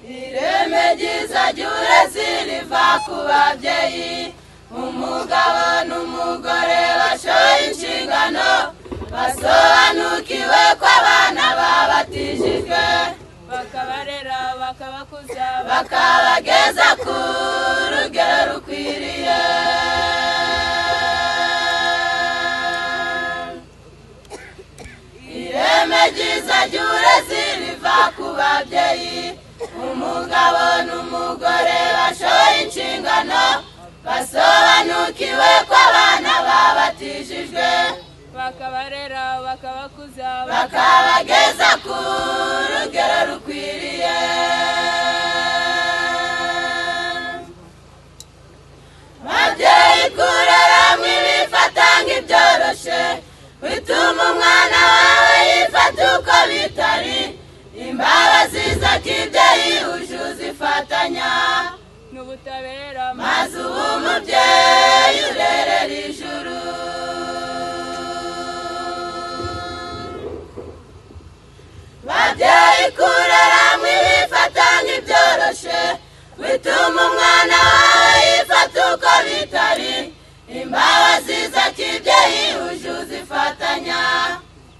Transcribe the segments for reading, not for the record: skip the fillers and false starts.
Ireme ryiza ry'uburezi riva ku babyeyi, umugabo n'umugore bashoye inshingano, basobanukiwe ko abana babatijijwe, bakabarera bakabakuza, bakabageza ku rugero rukwiriye. Ireme ryiza ry'uburezi riva ku babyeyi, umugabo n'umugore bashoye inshingano, basobanukiwe ko abana babatijijwe, bakabarera bakabakuza, bakabageza ku rugero rukwiriye. Babyeyi kurera mwibifata nk'ibyoroshe, bituma umwana wawe yifata uko bitari, imbabazi za kibyeyi uje uzifatanya n'ubutabera, maze ubu umubyeyi urerera ijuru. Babyeyi kurera mwibifata nk'ibyoroshe, bituma umwana wawe yifata uko bitari, imbabazi za kibyeyi uje uzifatanya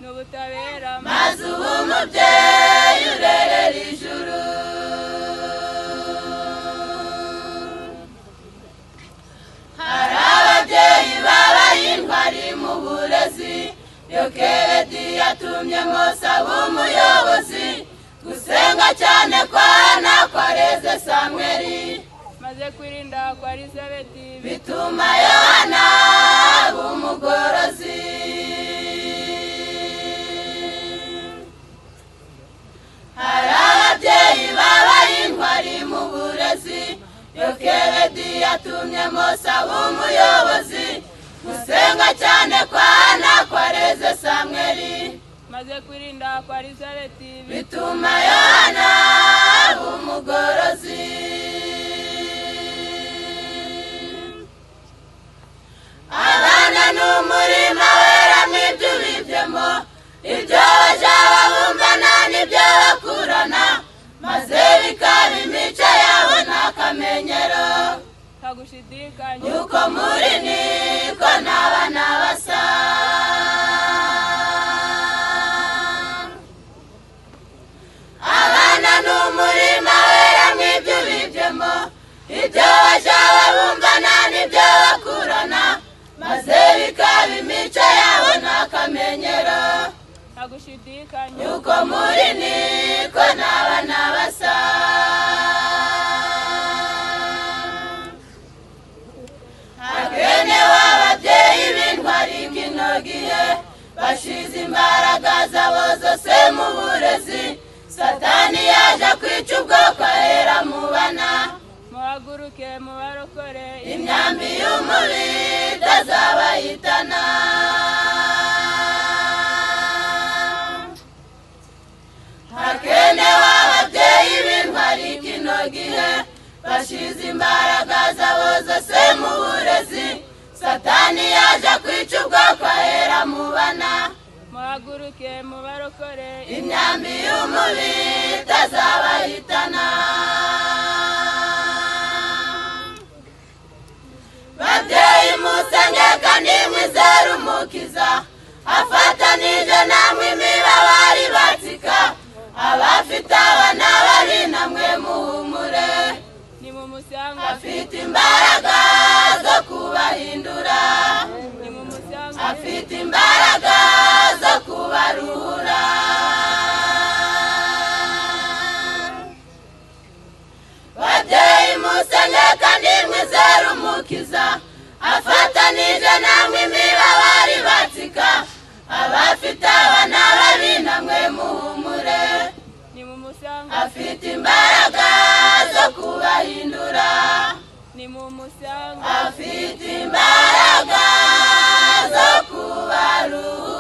n'ubutabera, maze ubu umubyeyi urerera ijuru. Hari ababyeyi babaye intwari mu burezi, Yokebedi yatumye Mose aba umuyobozi, gusenga cyane kwa Hana kwareze Samweli, maze kwirinda kwa Elizabeti bituma Yohana aba umugorozi. Hari ababyeyi babaye intwari mu burezi, Yokebedi yatumye Mose aba umuyobozi, gusenga cyane kwa Hana kwareze Samweli, maze kwirinda kwa Elizabeti bituma Yohana aba umugorozi. Abana ni umurima wera mw'ibyo ubibyemo, ibyo baja babumbana n'ibyo bakurana, maze bikaba imico yabo n'akamenyero, ntagushidikanya yuko muri niko n'abana basa. Abana ni umurima wera mw'ibyo ubibyemo, ibyo baja babumbana n'ibyo bakurana, maze bikaba imico yabo n'akamenyero, ntagushidikanya yuko muri niko n'abana basa. Hakenewe ababyeyi b'intwari kino gihe, bashize imbaraga zabo zose mu burezi, Satani yaje kwica ubwoko ahera mu bana, muhaguruke mubarokore, imyambi y'umubi itazabayitana. Hakenewe ababyeyi b'intwari kino gihe, bashize imbaraga zabo zose mu burezi, Satani yaje kwica ubwoko ahera mu bana, muhaguruke mubarokore, imyambi y'umubi itazabayitana. Babyeyi musenge kandi mwizere Umukiza, afatanije namwe imibabaro ibatsika, abafite abana babi namwe muhumure, nimumusange afite imbaraga zo kubahindura, nimumusange afite imbaraga zo kubaruhura. Babyeyi musenge kandi mwizere Umukiza, afatanije namwe imibabaro ibatsika, abafite abana babi namwe muhumure, nimumusange afite imbaraga zo kubahindura, nimumusange afite imbaraga zo kubaruhura.